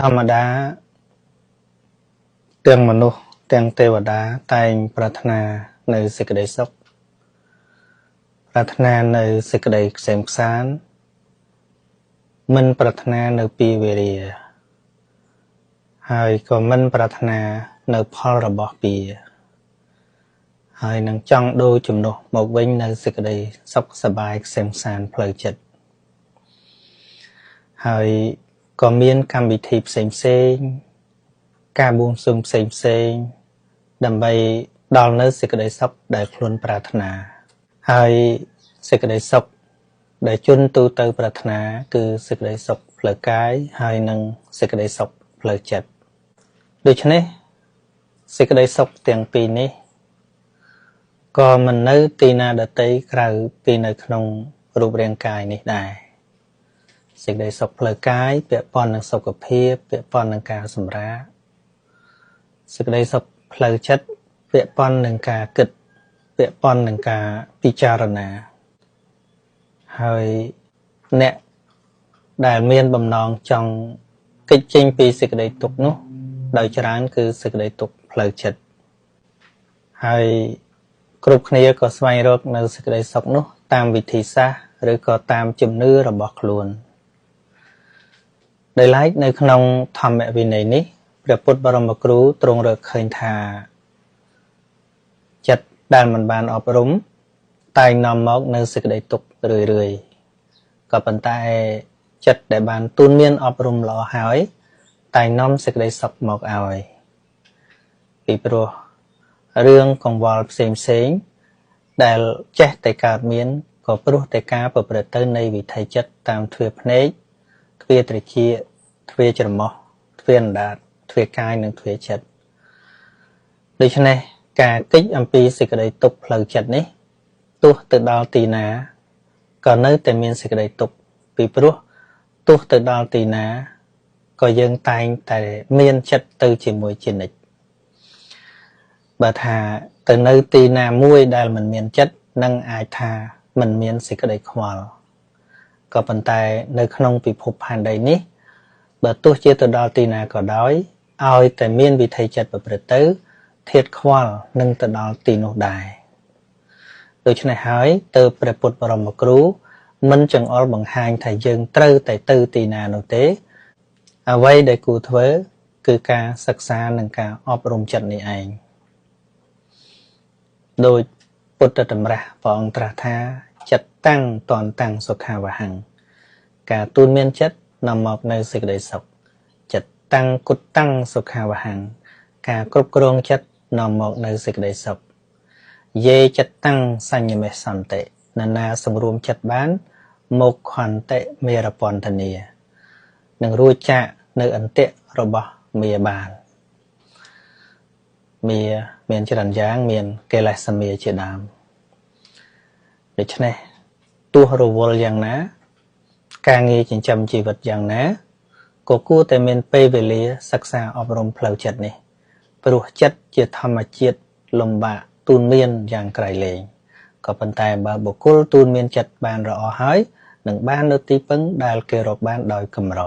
ធម្មតាទាំងមនុស្សទាំងទេវតាតែងប្រាថ្នានៅសេចក្តីសុខប្រាថ្នានៅសេចក្តីក្សេមក្សាន្តមិនប្រាថ្នានៅពីវេរាហើយក៏មិនប្រាថ្នានៅផលរបស់ពៀហើយនឹងចង់ដូរជំនួសមកវិញនៅសេចក្តីសុខសប្បាយក្សេមក្សាន្តផ្លូវចិត្តហើយក៏មានកម្មវិធីផ្សេងផ្សេងការបួងសួងផ្សេងផ្សេងដើម្បីដល់នៅសេចក្តីសុខដែលខ្លួនប្រាថ្នាហើយសេចក្តីសុខដែលជនទូទៅប្រាថ្នាគឺសេចក្តីសុខផ្លូវកាយហើយនិងសេចក្តីសុខផ្លូវចិត្តដូច្នេះសេចក្តីសុខទាំងពីរនេះក៏មិននៅទីណាដទៃក្រៅពីនៅក្នុងរូបរាងកាយនេះដែរសេចក្តីសុខផ្លូវកាយពាក់ព័ន្ធនឹងសុខភាពពាក់ព័ន្ធនឹងការសម្រាកសេចក្តីសុខផ្លូវចិត្តពាក់ព័ន្ធនឹងការគិតពាក់ព័ន្ធនឹងការពិចារណាហើយអ្នកដែលមានបំណងចង់គេចចេញពីសេចក្តីទុក្ខនោះដោយច្រើនគឺសេចក្តីទុក្ខផ្លូវចិត្តហើយគ្រប់គ្នាក៏ស្វែងរកនៅសេចក្តីសុខនោះតាមវិធីសាស្ត្រឬក៏តាមជំនឿរបស់ខ្លួនដោយឡែកនៅក្នុងធម្មវិន័យនេះព្រះពុទ្ធបរមគ្រូទ្រង់រកឃើញថាចិត្តដែលមិនបានអប់រំតែងនាំមកនៅសេចក្តីទុក្ខរឿយៗក៏ប៉ុន្តែចិត្តដែលបានទូនមានអប់រំល្អហើយតែងនាំសេចក្តីសុខមកឲ្យពីព្រោះរឿងកង្វល់ផ្សេងផ្សេងដែលចេះតែកើតមានក៏ព្រោះតែការប្រព្រឹត្តទៅនៃវិថីចិត្តតាមទ្វាភ្នែកទ្វាត្រចៀកទ្វាច្រមុះទ្វាអណ្ដាតទ្វាកាយនិងទ្វាចិត្តដូច្នេះការគេចអំពីសេចក្តីទុក្ខផ្លូវចិត្តនេះទោះទៅដល់ទីណាក៏នៅតែមានសេចក្តីទុក្ខពីព្រោះទោះទៅដល់ទីណាក៏យើងតែងតែមានចិត្តទៅជាមួយជានិច្ចបើថាទៅនៅទីណាមួយដែលមិនមានចិត្តនឹងអាចថាមិនមានសេចក្តីខ្វល់ក៏ប៉ុន្តែនៅក្នុងពិភពផែនដីនេះបើទោះជាទៅដល់ទីណាក៏ដោយឲ្យតែមានវិថីចិត្តប្រព្រឹត្តទៅធាតុខ្វល់នឹងទៅដល់ទីនោះដែរដូច្នេះហើយទើបព្រះពុទ្ធបរមគ្រូមិនចង្អុលបង្ហាញថាយើងត្រូវតែទៅទីណានោះទេអ្វីដែលគួរធ្វើគឺការសិក្សានិងការអប់រំចិត្តនេះឯងដោយពុទ្ធតម្រាស់ព្រះអង្គត្រាស់ថាចិត្តតាំងតនតាំងសុខាវហੰការទូនមានចិត្តនាំមកនៅសេចក្តីសុខចិត្តតាំងគុតតាំងសុខាវហੰការគ្រប់គ្រងចិត្តនាំមកនៅសេចក្តីសុខយេចិត្តតាំងសញ្ញមេសន្តិនរណាសម្រួមចិត្តបានមកខន្តិមេរពន្ធនានឹងរួចចាកនៅអន្ទាក់របស់មាបានមាមានច្រើនយ៉ាងមានកិលេសមាជាដើមដូច្នេះទោះរវល់យ៉ាងណាការងារចិញ្ចឹមជីវិតយ៉ាងណាក៏គួរតែមានពេលវេលាសិក្សាអប់រំផ្លូវចិត្តនេះព្រោះចិត្តជាធម្មជាតិលំបាកទូនមានយ៉ាងក្រៃលែងក៏ប៉ុន្តែបើបុគ្គលទូនមានចិត្តបានល្អហើយនឹងបាននៅទីពឹងដែលគេរកបានដោយកម្រ